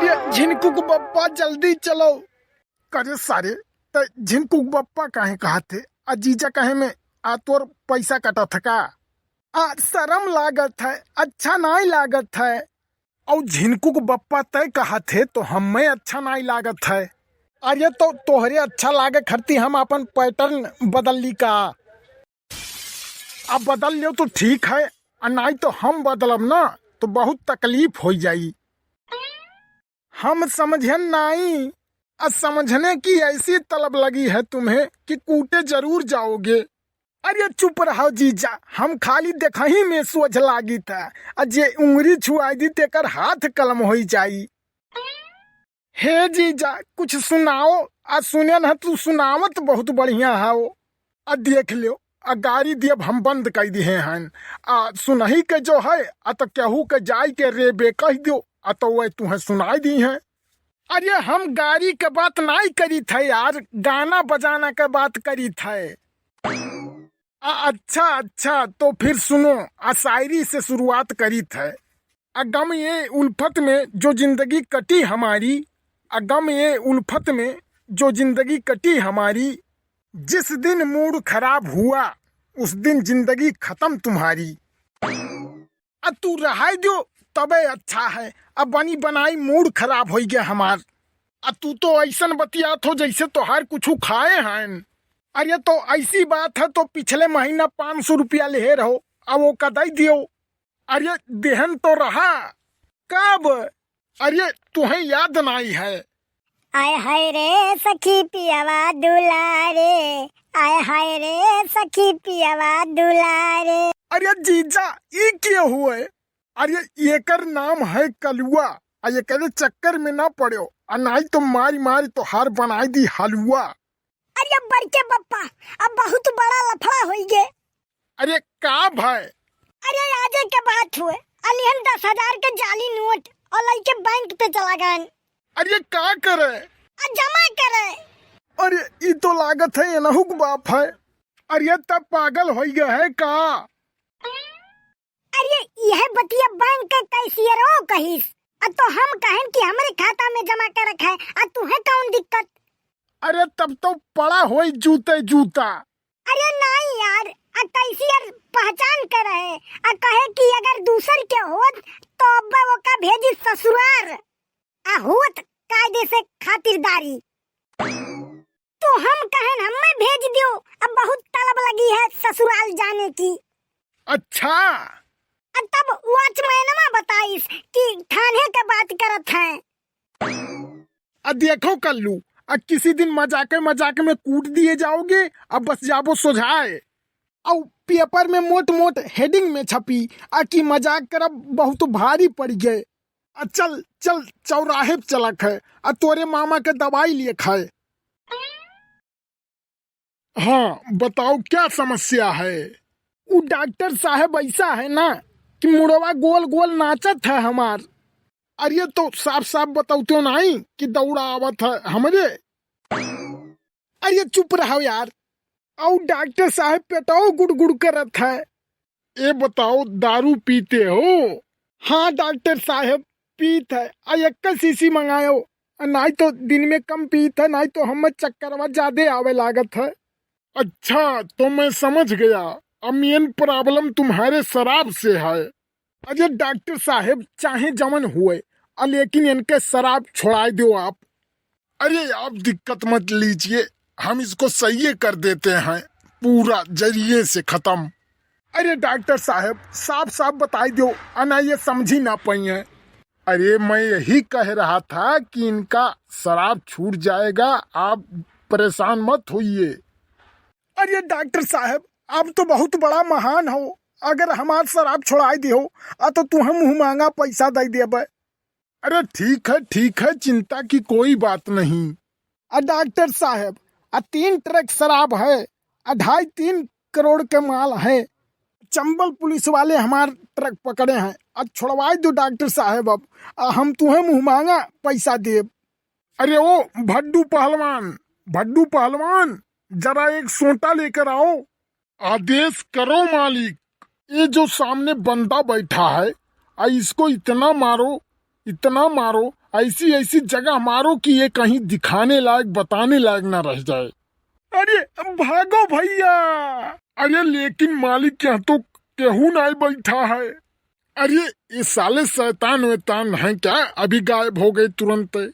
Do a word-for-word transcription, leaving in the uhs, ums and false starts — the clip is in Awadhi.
झिनकुक बप्पा, जल्दी चलो। करे सारे, त झिनकुक बप्पा काहे कहत हे? आ जीजा कहे में आ तोर पैसा कटत ह का? आ शरम लागत है, अच्छा नाई लागत है। औ झिनकुक बप्पा तय कहत हे तो हमें अच्छा नाई लागत है। अरे तो तोहरे अच्छा लागे खरती हम अपन pattern बदल ली का? अब बदल लो तो ठीक है, आ नाई तो हम बदलब ना तो बहुत तकलीफ हो जाई। हम समझन नाई, आ समझने की ऐसी तलब लगी है तुम्हें कि कूटे जरूर जाओगे। अरे चुप रहो जीजा, हम खाली देखही में सोझ लागित है, आ जे उंगरी छुआई दी तेकर हाथ कलम होई जाई। हे जीजा, कुछ सुनाओ, आ सुनेन ह तू सुनावत बहुत बढ़िया हौ। आ देख ल्यो, आ गारी दियब हम बंद कई दिहे हन। आ सुनही के जो है, आ त केहू के जाई के रे बे कह दियो, आ त वह तुहें सुनाई दी है। अरे हम गारी के बात नाई करी थे यार, गाना बजाना के बात करी थे। आ, अच्छा, अच्छा, तो फिर सुनो, आ शायरी से शुरुआत करी थे। आ गम ये उल्फत में जो जिंदगी कटी हमारी, आ गम ये उल्फत में जो जिंदगी कटी हमारी, जिस दिन मूड खराब हुआ, उस दिन जिंदगी खत्म तुम्हारी। आ तू रहाई दियो, तबे अच्छा है। अब बनी बनाई मूड खराब होई गया हमार। आ तू तो ऐसन बतियात हो जैसे तोहार कुछ खाए हैं। अरे तो ऐसी बात है तो पिछले महीना पाँच सौ रुपया लेहे रहो, आ वो का दई दियो। अरे देहन तो रहा। कब? अरे तुहें याद नाई है। आय हाय रे सखी पियवा दुलारे, आय हाय रे सखी पियवा दुलारे। अरे जीजा, ई के हुए? अरे एकर नाम है कलुआ, आ एकरे चक्कर में ना पड़ो, आ नाई तो मारी मारी तोहार बनाई दी हलुआ। अरे बड़के बप्पा, अब बहुत बड़ा लफड़ा होई गे। अरे का भाई? अरे आजे के बात हुए, अलिहन दस हजार के जाली नोट और लइके बैंक पे चला गए। अरे का करे? आ जमा करे। अरे ई तो लागत है एनहु के बाप है। अरे तब पागल होई गए है का? अरे यह बतिया बैंक के कैशियरो कहिस। आ तो हम कहन कि हमरे खाता में जमा कर रखा है, आ तुहे कौन दिक्कत? अरे तब तो पड़ा होई जूते जूता। अरे नाई यार, आ कैशियर पहचान के रहे, आ कहे कि अगर दूसर के होत तो अब्बा ओका भेजी ससुरार, आ होत कायदे से खातिरदारी। तो हम कहन हमें भेज दियो, अब बहुत तलब लगी है ससुराल जाने की। अच्छा। आ तब वॉचमैनमा बताइस कि थाने के बात करत हैं। आ देखो कल्लू, आ किसी दिन मजाके मजाक में कूट दिए जाओगे, अब बस जाबो सोझाए। औ पेपर में मोट मोट हेडिंग में छपी, आ कि मजाक करब बहुत भारी पड़ गए। आ चल चल, चौराहे पे चलक है, आ तोरे मामा के दवाई लिए खाए। हाँ बताओ क्या समस्या है? उ डॉक्टर साहब ऐसा है ना कि मुड़वा गोल गोल नाचत है हमार। अरे तो साफ साफ बताओ तो नाई कि दौड़ा आवत है हमरे। अरे चुप रहो यार। औ डॉक्टर साहब पेटो गुड़गुड़ करत है। ए बताओ दारू पीते हो? हाँ डॉक्टर साहब पीत है। आ एक शीशी मंगायो। आ नाई तो दिन में कम पीत है, नाई तो हमें चक्करवा ज्यादा आवे लागत है। अच्छा तो मैं समझ गया, अब मेन प्रॉब्लम तुम्हारे शराब से है। अरे डॉक्टर साहब चाहे जवन हुए, आ लेकिन इनके शराब छोड़ाई दो आप। अरे आप दिक्कत मत लीजिए, हम इसको सही कर देते हैं, पूरा जरिए से खत्म। अरे डॉक्टर साहब साफ साफ बताई दो, अना ये समझी ना पाई है। अरे मैं यही कह रहा था कि इनका शराब छूट जाएगा, आप परेशान मत होइए। अरे डॉक्टर साहब, आप तो बहुत बड़ा महान हो, अगर हमार शराब छोड़ाई दियो, आ तो तुहें मुँह मांगा पैसा दे देबे। अरे ठीक है, ठीक है, चिंता की कोई बात नहीं। आ डॉक्टर साहब, आ तीन ट्रक शराब है, अढ़ाई तीन करोड़ के माल है। चंबल पुलिस वाले हमार ट्रक पकड़े हैं, आ छोड़वाई दो डॉक्टर साहब, अब आ हम तुहें मुँह मांगा पैसा देब। अरे ओ भड्डू पहलवान, भड्डू पहलवान, जरा एक सोटा लेकर आओ। आदेश करो मालिक। ये जो सामने बंदा बैठा है, आ इसको इतना मारो, इतना मारो, ऐसी ऐसी जगह मारो कि ये कहीं दिखाने लायक, बताने लायक ना रह जाए। अरे भागो भैया। अरे लेकिन मालिक, यहाँ तो केहू नाहीं बैठा है। अरे ये साले शैतान वैतान हैं क्या? अभी गायब हो गए तुरंत।